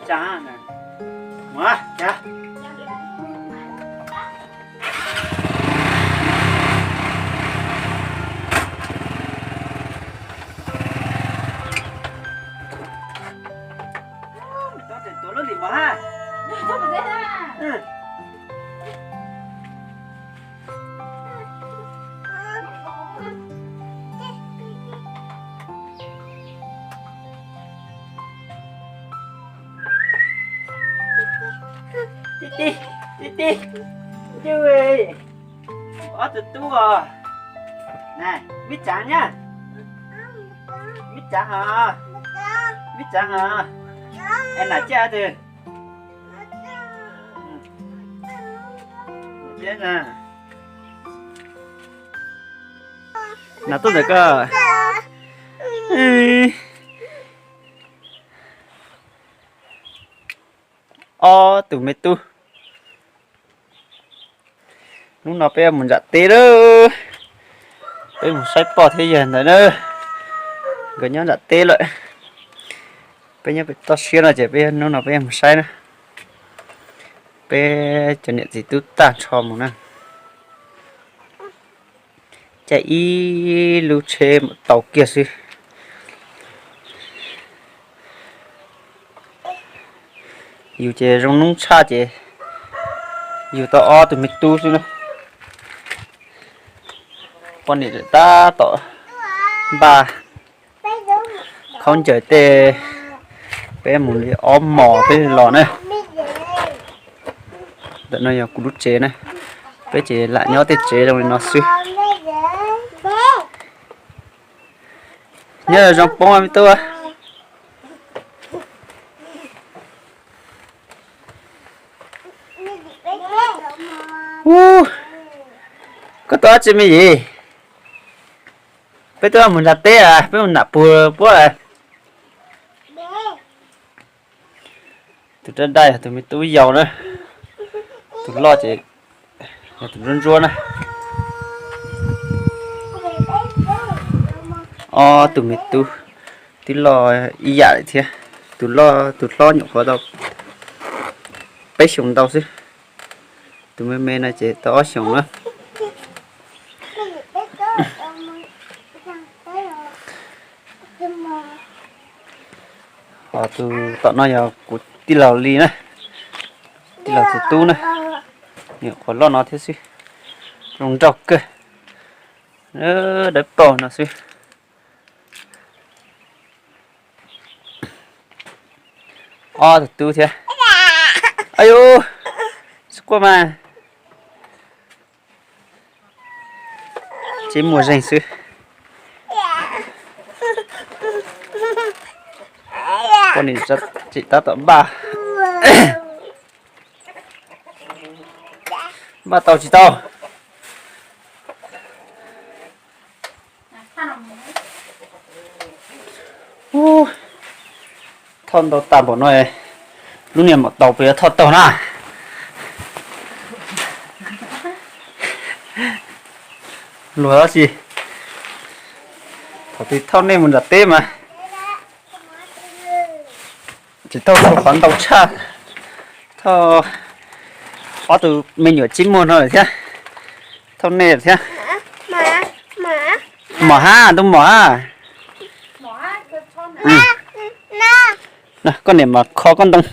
Cas, mus cas. Tuav lub lim mos ha. Tib tib, tib tib, ob tug tub os. Mib tsav nyab, mib tsav hos, mib tsav hos. Es nam ciaj twg? Nam tuaj ntawm ko. Ob tug me tub. Hnub no peb mus nram teb lawm. Peb mus saib poj thiab yawg ntawd na. Nkawd nyob nram teb lawm. Peb nyob pem toj siab no ces peb hnub no peb mus saib na. Peb cov niam txiv tub tag nrho mus na. Caij ib lub tsheb mam tau kiag xwb. Yus ces zoo noob tshaj ces yus tau ob tug me tub xwb na. Poj niam tab tom npaj khaub ncaws tej, peb mus li ob hmos peb los na. Ntawm no yog kuv lub tsev na, peb ces lam nyob tej tsev zoo li no xwb. Nyob zoo poob me tub. Ub, koj tuaj dab tsi me yim? Peb tuaj mus nram teb, peb mus nam puag puab. Tus daj daj yog tus me tub yau na, tus loj ces yog tus ntsuab ntsuab na. Ob tug me tub twb loj ib yam li thiab. Tus loj, tus hlob nyuam qhuav tau peb xyoos ntau xwb, tus me me no ces tau ob xyoos na. Ho tus tom no yog kuv tij laug li na, tij laug tus tub na, nyuam qhuav loj no thiab xwb, zoo nraug kawg, dawb paug no xwb. Ob tug tub thiab. Ayu, tsis quaj mas. Tsis muaj zeeg xwb. Poj niam tseem tab tom npaj, npaj tau tsis tau. Thauj ntau tag npaum no, lub niag maum taus puas yuav thauj taug na? Luag dab tsi, thaum twg thauj nej mus nram teb mas tsis thauj tau qhov ntau tshaj, thauj ob tug me nyuam tsib muag no lawm thiab, thauj nej lawm thiab. Mom hab, tus mom hab, koj niam mas kho koj ntoo.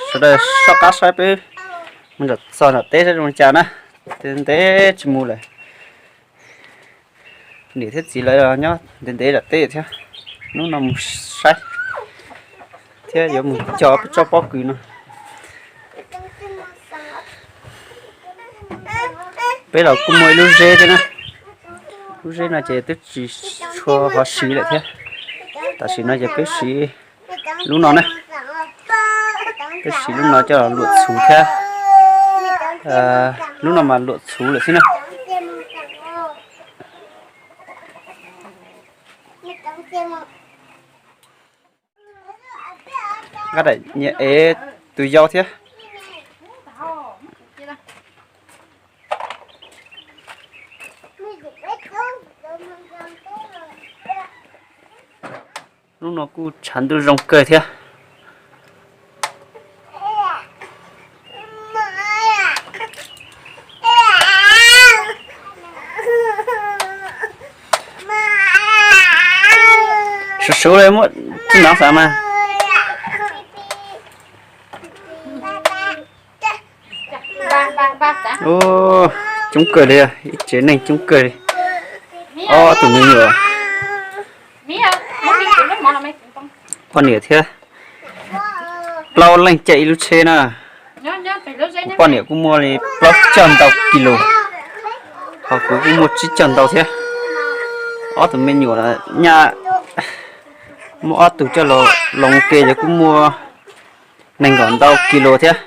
Sawv daws soj qab saib peb mus nram, txog nram teb saib zoo li cas na. Ntev tsis mus lawm. Niam thiab txiv lawv nyob ntev ntev nram teb thiab. Hnub no mus saib thiab yuav mus cog peb tsob pob kws no. Peb los kuj muaj ib lub zeb thiab na. Lub zeb no ces twb tsis tshua hov siv lawm thiab. Tam sim no ces peb siv lub no na. Peb siv lub no coj luam txhuv thiab. Lub no mas luam txhuv lawm xwb na. Nqa daim nyias ev tus yau thiab. Hnub no kuj tshav ntuj zoo kawg thiab. Suv suv li muaj tib nov xav mas. Coob kawg li, ib tsev neeg coob kawg li. Ob tug me nyuam, poj niam thiab, plaub leej caij ib lub tsheb na. Kuv poj niam kuj muaj li plaub caug ntau kis lus, ho kuv kuj muaj tsib caug ntau thiab. Ob tug me nyuam nyaj muaj ob tug coj los, los ua ke ces kuj muaj nees nkaum ntau kis lus thiab.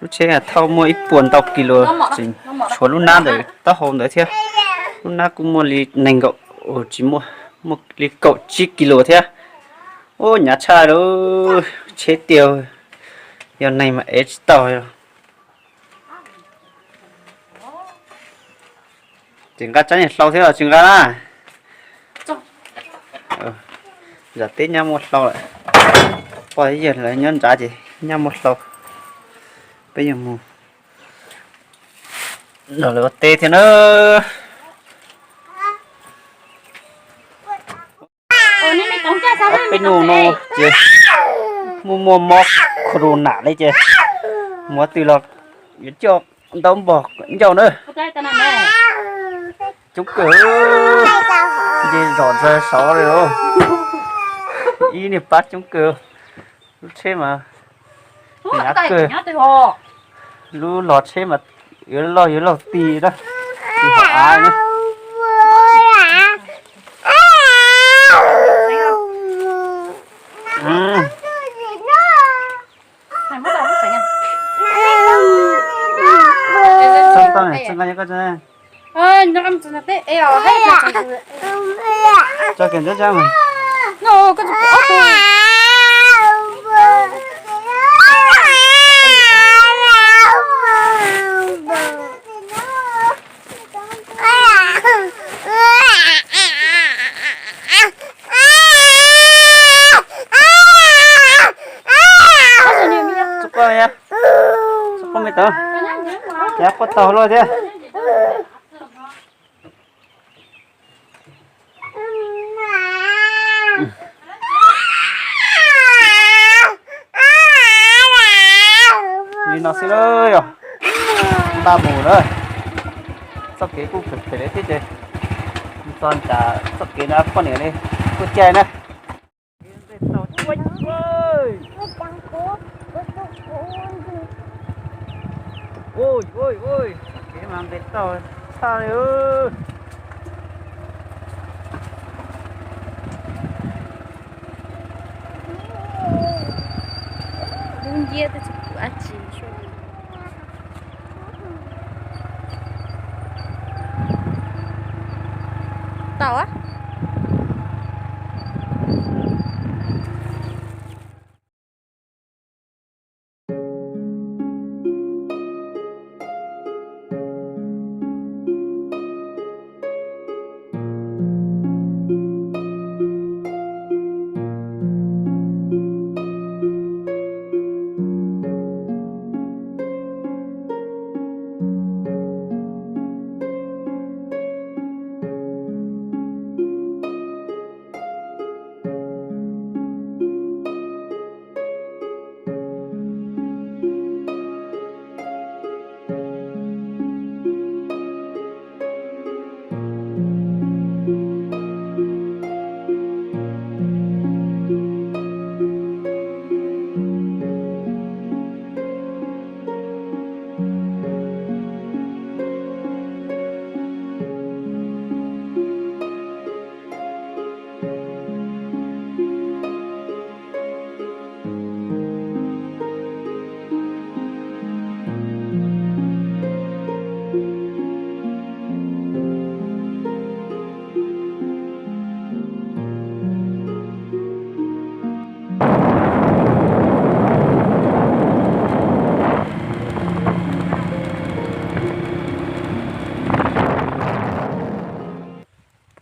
Lub tsheb thauj muaj ib puas ntau kis lus, tseem tshuav lub hnab ntawm taub hau ntawd thiab. Lub hnab kuj muaj li nees nkaum, tsis muaj, muaj li kaum tsib kis lus thiab. Ub, hnyav tshaj li, tsheb tiag, yog neeg mas ev tsis tau. Tsis nqa tsob niag hlau thiab los tsis nqa na. Zam teb nyab muaj hlau lawm. Poj yawg lawv nyob nrad ces nyab muaj hlau. Peb yuav mus los lawv ua teb thiab na. Peb nus no ces muaj muaj mob corona li ces mus twg los yuav coj ntaub npog ncauj na. Coob kawg, nce zom ntxag saud li. Ib niag pab coob kawg, lub tsheb mas hnyav kawg. Lub los tsheb mas yuav loj yuav loj ti na, ti hauv av na. Txhob quaj, txhob quaj me tub, nyab quaj tau luaj thiab. Li no xwb lawm yog npaj mus lawm. Txoj kev kuj phem phem li thiab ces txog nram txoj kev no poj niam li kuj caij na. Kev mas nqes tau tshaj li. Dub nciab twb tsis pom dab tsi. Tau.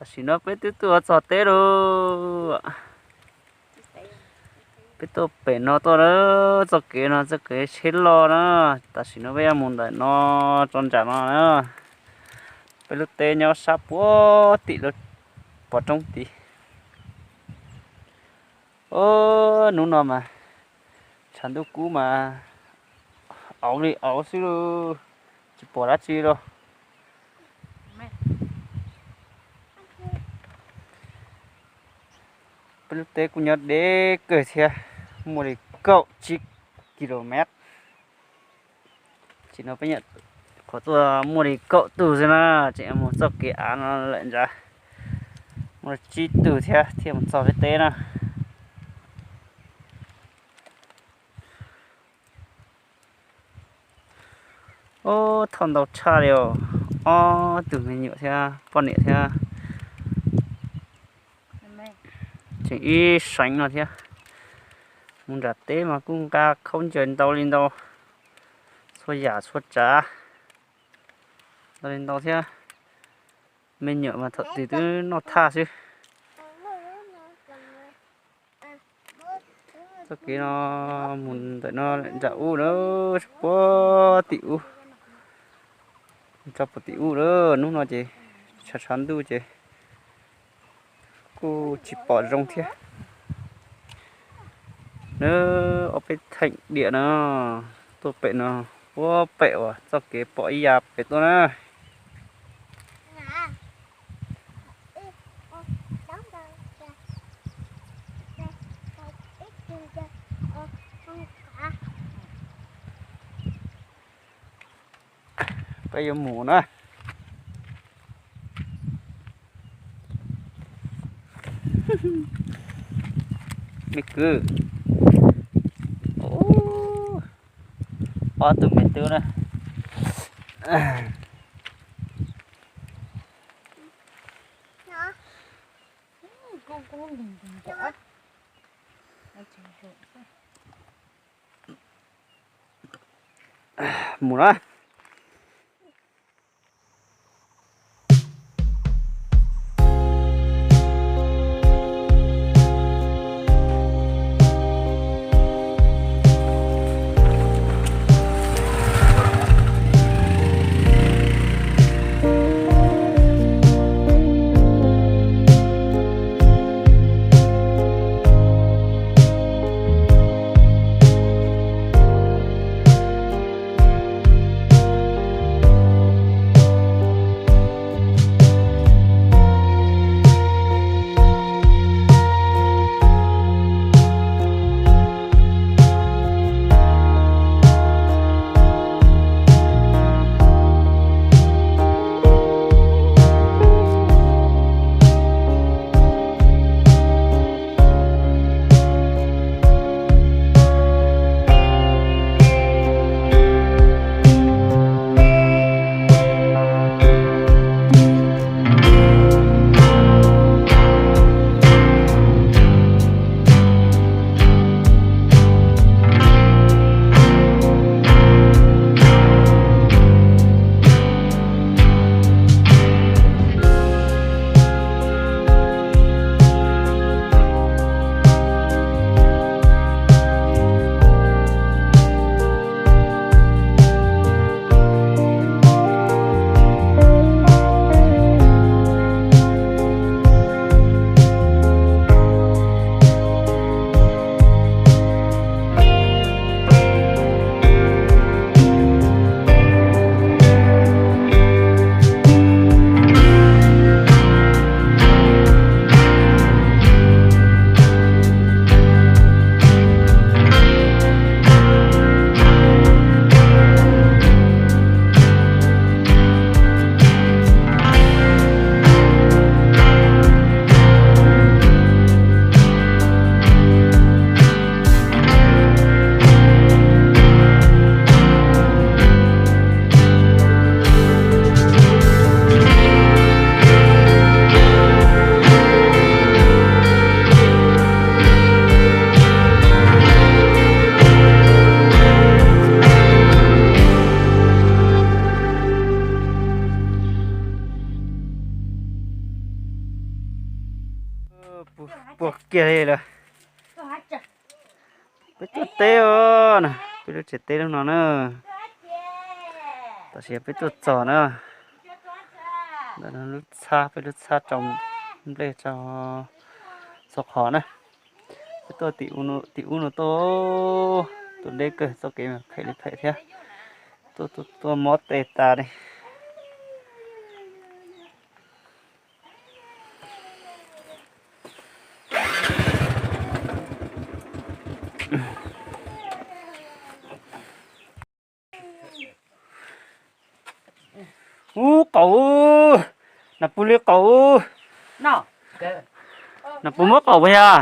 Tam sim no peb twb tuaj txog teb lawm. Peb tuaj pem no tuaj na, txoj kev no txoj kev tsheb loj na. Tam sim no peb yuav mus ntawm no, tso ntsam no na. Peb lub teb nyob sab puag tim lub pov roob tid. Ub, hnub no mas tshav ntuj kub mas auv li auv xwb lauj, tsis pom dab tsi lauj. Peb lub teb kuj nyob deb kawg thiab, muaj li kaum tsib kilomev. Tam sim no peb nyuam qhuav tuaj muaj li kaum tug xwb na, tseem mus txoj kev av no lawm ntsawg, muaj tsib tug thiab thiaj mus txog peb teb na. Ub, thauj ntau tshaj li os, ob tug me nyuam thiab poj niam thiab. Tseem ib seev no thiab. Mus nram teb mas kuj nqa khaub ncaws ntau li ntau, txhua yam txhua tsav ntau li ntau thiab. Me nyuam mas thaum twg twb noj thaj xwb. Txoj kev no mus ntawm no nram ub na, puag tim ub, tso puag tim ub na. Hnub no ces tshav tshav ntuj ces kuj tsis pom zoo thiab. Na, ob peb theem diam no tuaj pem no, puag pem uas txoj kev pom ib yam pem tuaj na. Peb yuav mus na. Me kwv, ob tug me tub na. Mus na. Puag kiag li lawm. Peb tuaj teb os, peb lub tsev teb lub no na. Tam sim peb tuaj txog na. Ntawm no lub txhab, peb lub txhab rau nplej rau txhua qhov na. Peb tuaj tim ub no tuaj, tuaj deb kawg, txoj kev phem li phem thiab. Tuaj tuaj tuaj mob tes tas li. Ub, qaum, nas pug li qaum. Nas pug muab qaum puas yog?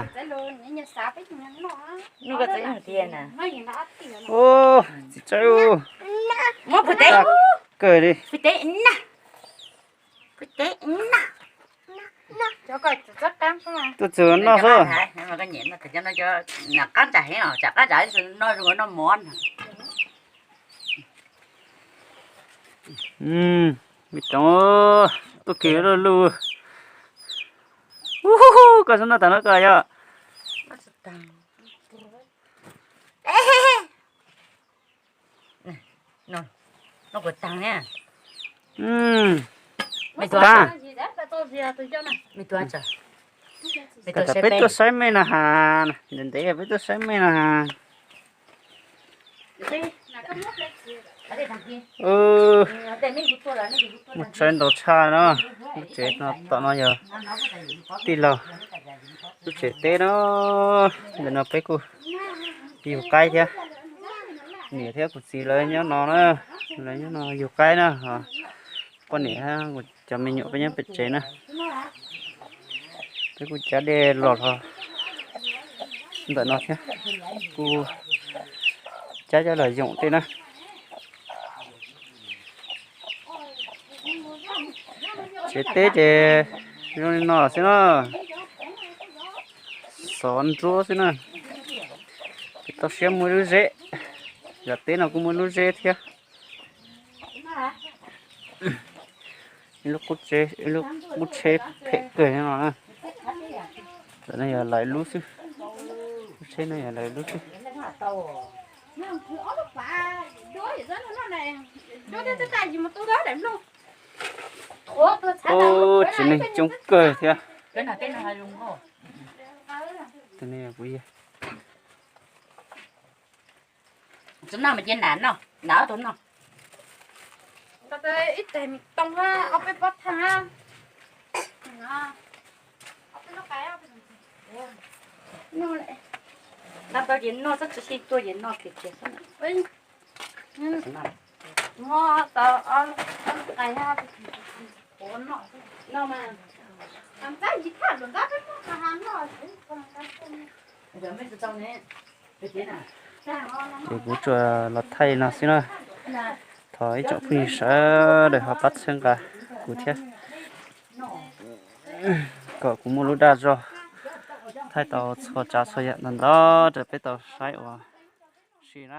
Ub, txiv tsawb, kawg li. Tuaj txug noj xwb. Me tsoom, tuaj kiag luj luj. Ub, koj xub noj tas no koj yog. Tag. Peb tuaj saib me no has, ntev ntev peb tuaj saib me no has. Muaj tsaib ntau tshaj no. Lub tsev no tom no yog tij laug lub tsev teb no. Ntawm no peb kuj yug qaib thiab. Niam thiab kuv txiv lawv nyob no na, lawv nyob no yug qaib na. Poj niam thiab kuv cov me nyuam peb nyob pem tsev na. Peb kuj cab dej los rau ntawm no thiab, kuj cab coj los yoom tej na. Tsev teb ces zoo li no xwb na, xov nruab xwb na. Ces toj siab muaj ib lub zeb, zos teb no kuj muaj ib lub zeb thiab. Ib lub qub tsheb phem kawg no na. Tam no yog lawv lub xwb, lub tsheb no yog lawv lub xwb. Ub, tsev neeg coob kawg thiab. Ib teg me tooj, ob peb pob thaj. Ces kuv tsuas los thaij no xwb na. Thov ib tsoom phooj ywg sawv daws ho pab txhawb nqa kuv thiab, kom kuv muaj lub dag zog thaij tau txhua tsav txhua yam ntau ntau rau peb tau saib ua si na.